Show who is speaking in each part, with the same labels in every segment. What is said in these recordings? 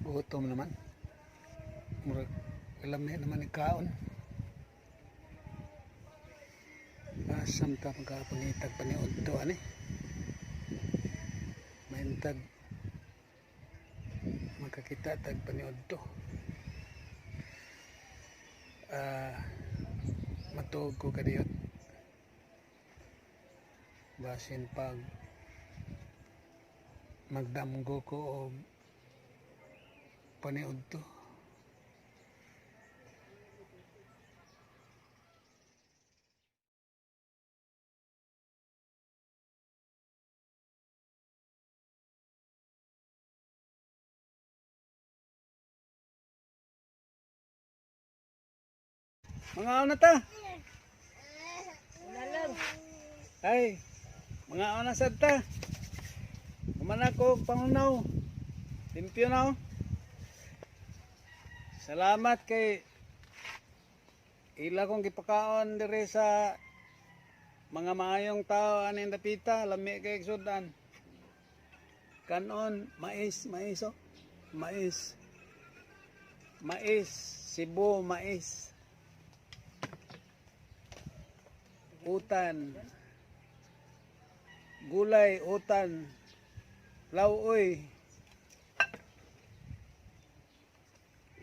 Speaker 1: Gutom naman. Murag lami naman ni kaon. Asam ta magkapangitag paniudto ani. Maintag makakita tag paniudto. Matuog ko kadiyot. Basin pag magdamgo ko og paniudto. Mga na ta.
Speaker 2: Wala lang.
Speaker 1: Ay, mga na sad ta. Kumana ko pangunaw. Limpyo na oh. Salamat kay ila kong gipakaon dire sa mga maayong tao aning dapita, lami kay sudan. Kanon, mais, mais oh. Mais. Mais, Cebu, mais. Utan. Gulay, utan. Lauoy.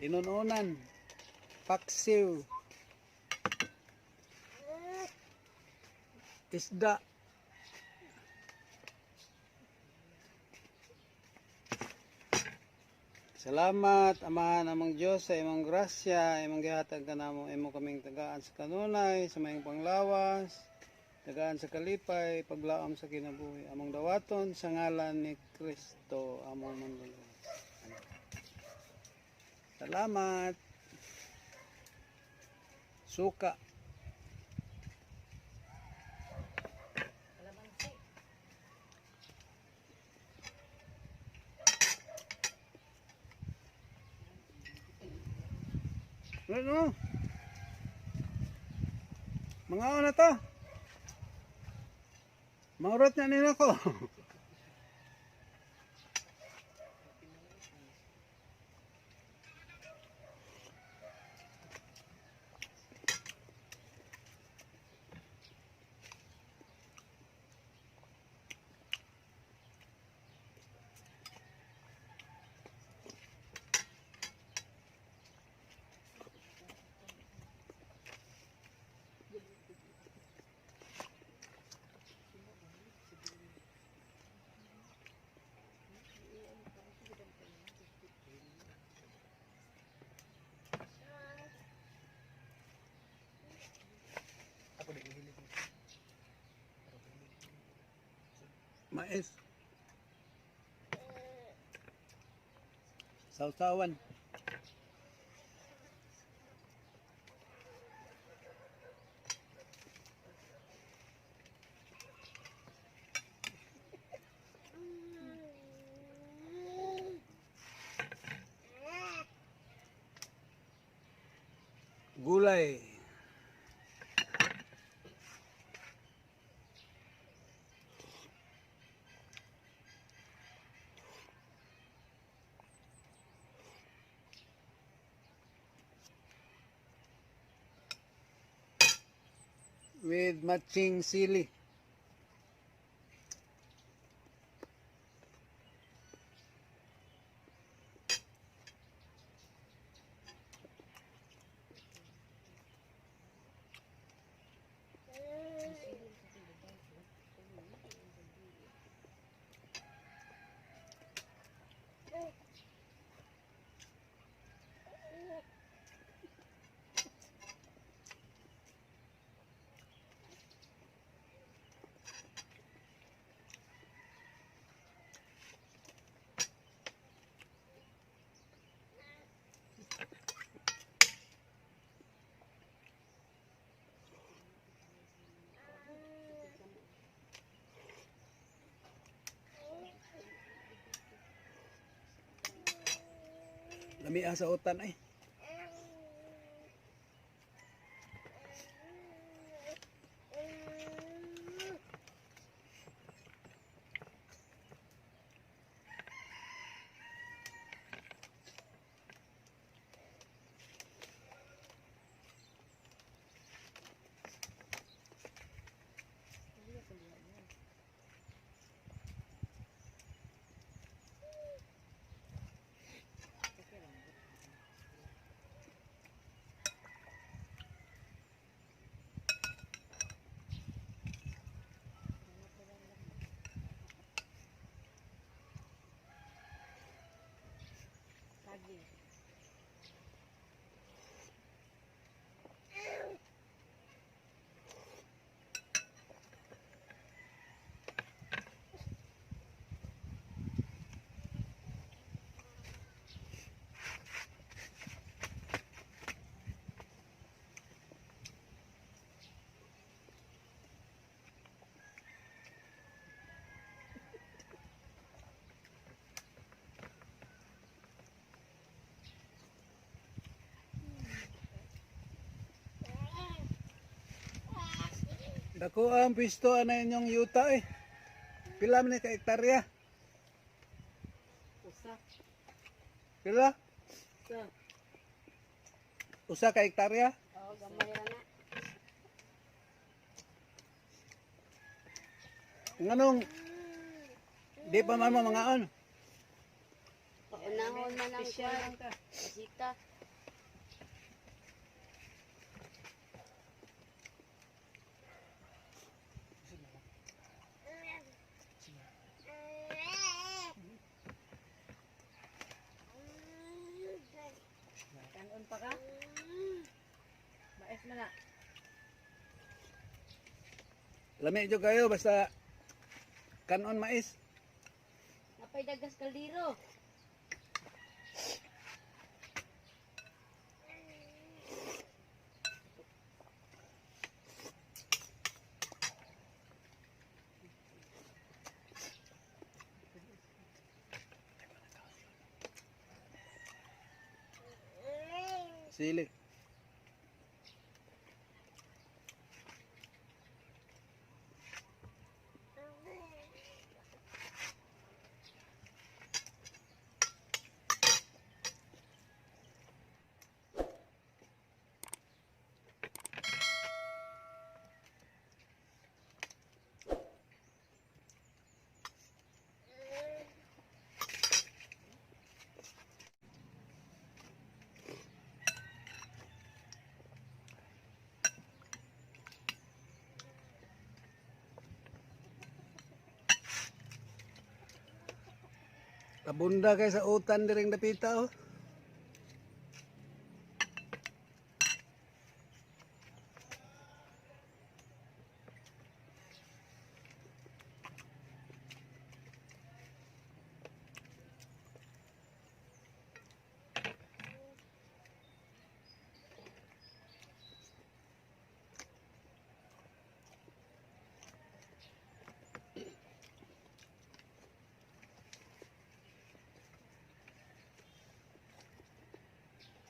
Speaker 1: Inununan. Paksiw. Isda. Salamat, Amahan among Diyos, sa imong grasya, imong gihatag kanamo, imo kaming tagaan sa kanunay, sa mayong panglawas, tagaan sa kalipay, paglaom sa kinabuhi. Among dawaton sa ngalan ni Kristo, among manluluwas. Amen. Salamat. Suka.
Speaker 2: Kalamansi.
Speaker 1: Ano? Mga na ta. Maurot na nila ko. Mais. Sausawan. Gulay. With matching sili. Lamia sa utan ay.
Speaker 2: Saging.
Speaker 1: Dako ang pisto ana inyong yuta eh. Pila man ni ka hektarya?
Speaker 2: Usa.
Speaker 1: Pila?
Speaker 2: Usa.
Speaker 1: Usa ka hektarya?
Speaker 2: Oo, gamay ra na.
Speaker 1: Nganong di pa man mo mangaon?
Speaker 2: Paunahon man ang kwan. Bisita. Kanon pa ka? Mais man na.
Speaker 1: Lami jud kayo basta kanon mais.
Speaker 2: Napay dagas kaldero.
Speaker 1: Sili. Abunda kay sa utan diring dapita oh.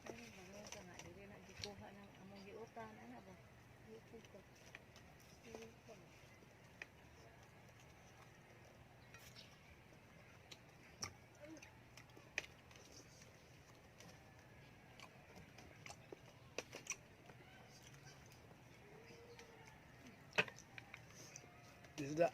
Speaker 2: Ay, bango ka nga. Dili na gikuha ng among giutan. Ana ba?
Speaker 1: Isda.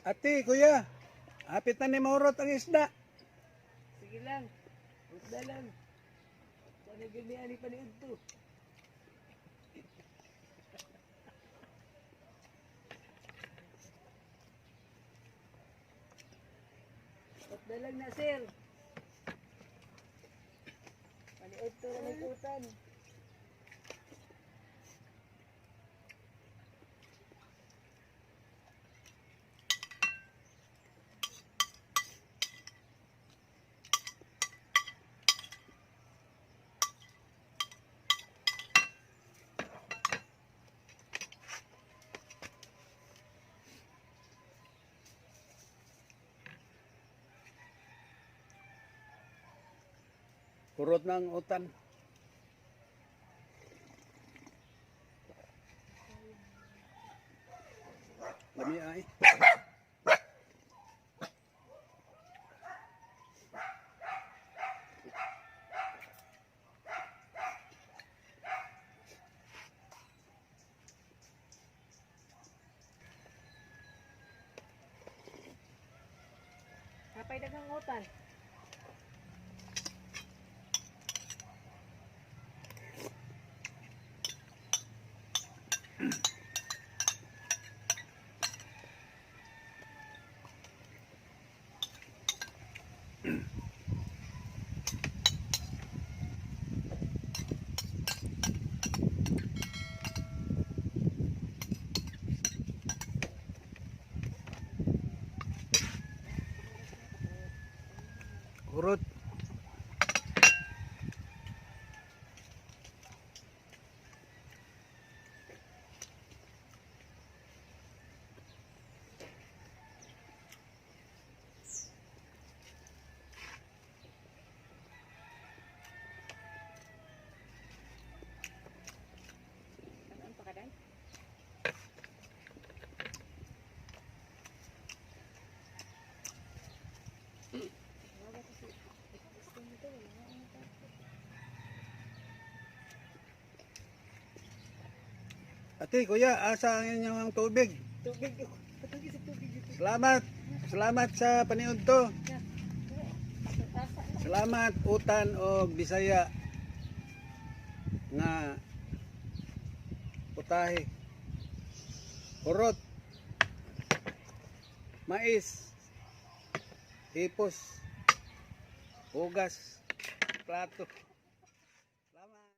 Speaker 1: Ate, kuya, hapit na ni Maurot ang isda.
Speaker 2: Sige lang. Utda lang. Sana gani ani paniud to. Utda lang na, sir. Paniud to na may utan.
Speaker 1: Kurot na ang utan. Lami ay.
Speaker 2: Kapay daghang utan.
Speaker 1: Ate, kuya, asa ang inyong tubig?
Speaker 2: Tubig. Patungin sa tubig dito.
Speaker 1: Salamat. Salamat sa paniud to. Salamat Utan og Bisaya nga putahe. Hurot. Mais. Hipos. Hugas. Plato.